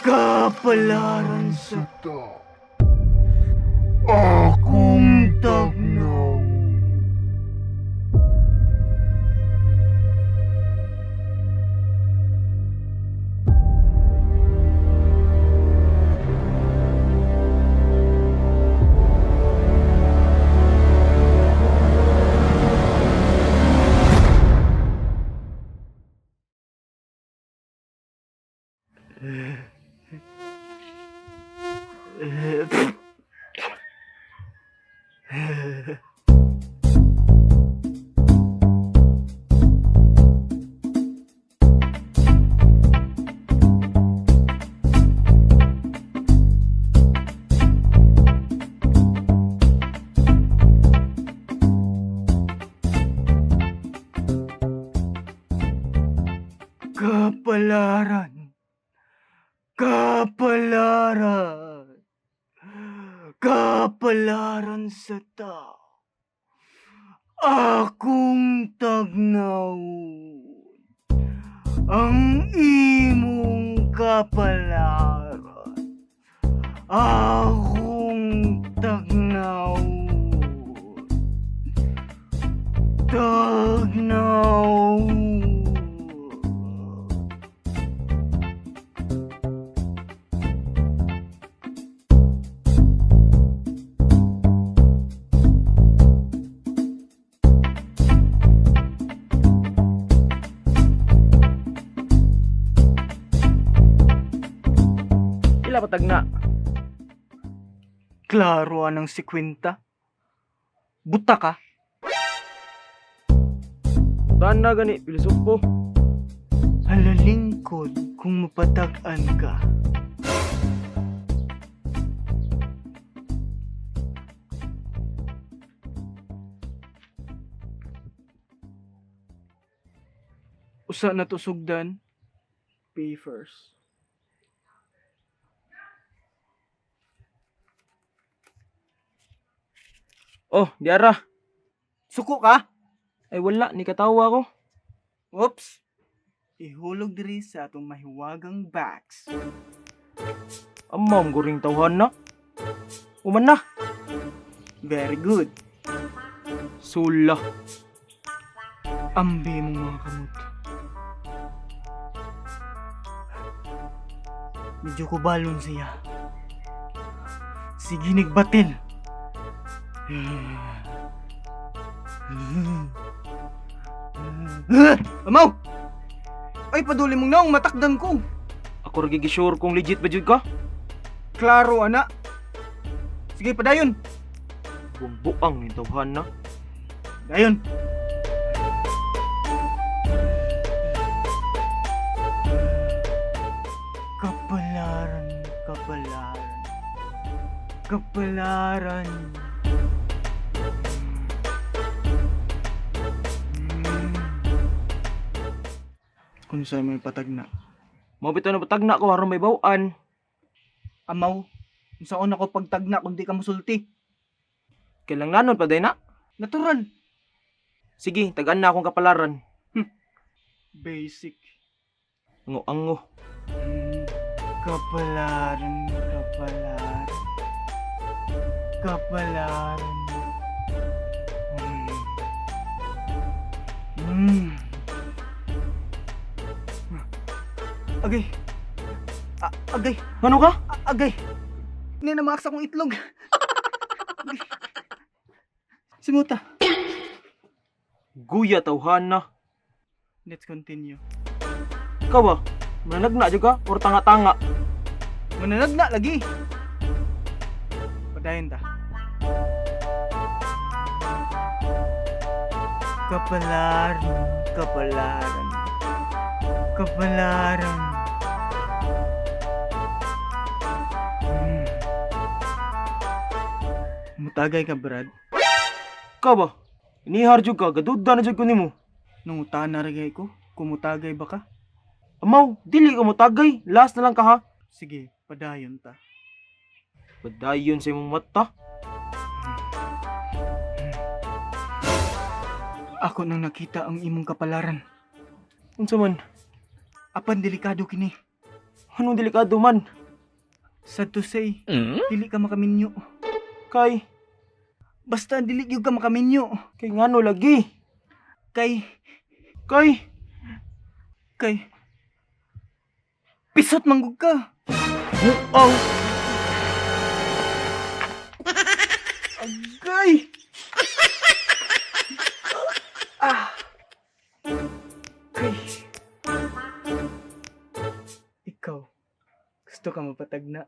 Kapalaran sa Sa tao. Akong tagnaw. Kapalaran. Kapalaran. Kapalaran sa tao. Akong tagnaw. Ang imong kapalaran. Akong tagnaw. Tagnaw. Pila patag na? Klaro anang sikwenta. Buta ka. Taan na gani, pilosopo. Halalingkod kung mapatag-an ka. Usa na to sugdan. Pay first. Oh, diara. Suko ka? Ay wala, ni katawa ko. Oops. Ihulog diri sa atong mahiwagang box. Amaw, guring tawhan na. Uman na. Very good. Sula. Ambi mong mga kamot. Medyo kubalon siya. Sige, nagbatil. Amaw! Ay, paduli mong naong matakdan ko. Ako ra sure kung legit ba jud ka? Klaro, ana. Sige, padayon. Buang-buang ni tawhan na. Dayon. Kapalaran, kapalaran. Kapalaran. Kung sa'yo may patag na. Mao bitaw na patag na ko aron may baw-an. Amaw, kung saan ako pagtagna kung di ka musulti. Kailanganon pa day na. Natural. Sige, tagaan na akong kapalaran. Basic. Ango-ango. Kapalaran, kapalaran. Kapalaran. Agay. Agay. Ano ka? Agay. Hindi na maaksa kong itlog. Agay. Simuta. Guya tawhan na. Let's continue. Ikaw ba? Mananagna jud ka or tanga-tanga? Mananagna lagi. Padayon ta. Kapalaran, kapalaran. Kapalaran. Mutagay ka, Brad. Ikaw ba? Inihar jud ka, gaduda na jud ko nimo. Nangutana ra gay ko. Kumutagay ba ka? Amaw, dili ka mo tagay. Last na lang ka ha. Sige, padayon ta. Padayon sa imong mata. Ako nang nakita ang imong kapalaran. Unsa man? Apan delikado kini. Anong delikado man? Sad to say, dili ka makaminyo. Kay, Basta dili gyud ka makaminyo. kay ngano lagi? Kay, Kay, kay pisot manggug ka. buang. Agay! Ah. Kay, Ikaw, gusto ka mapatagna.